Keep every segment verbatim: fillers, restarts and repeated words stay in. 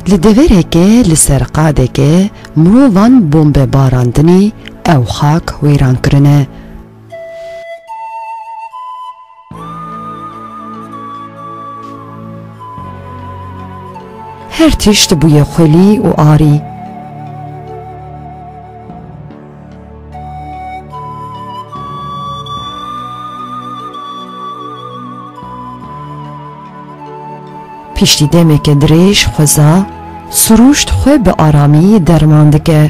Li devereke li ser qadeke mirovan bombe barandinê ew xak wêran kirine. Her tişt bûye xwelî û arî. Piştî demeke dirêj xweza, Sirûşt xwe bi aramî derman dike.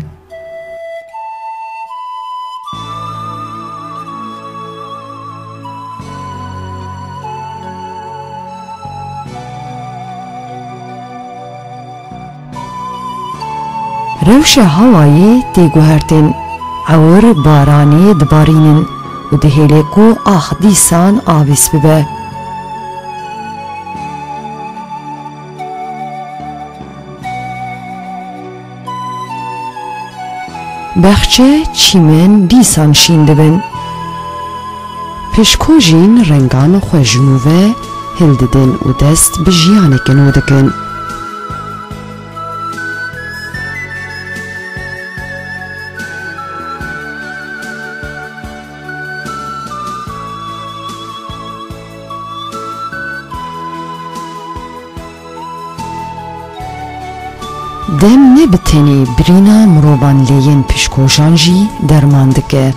Rewşa hewayê tê guhertin, ewir baranê dibarînin û dihêle ku ax dîsan avîs bibe. Bexçe, çîmen dîsan şîn dibin. Pişkojîn rengan xwe ji nû ve hildidin û dest bi jiyaneke nû dikin. Dem ne bi tenê birîna mirovan lê yên pişkojan jî derman dike.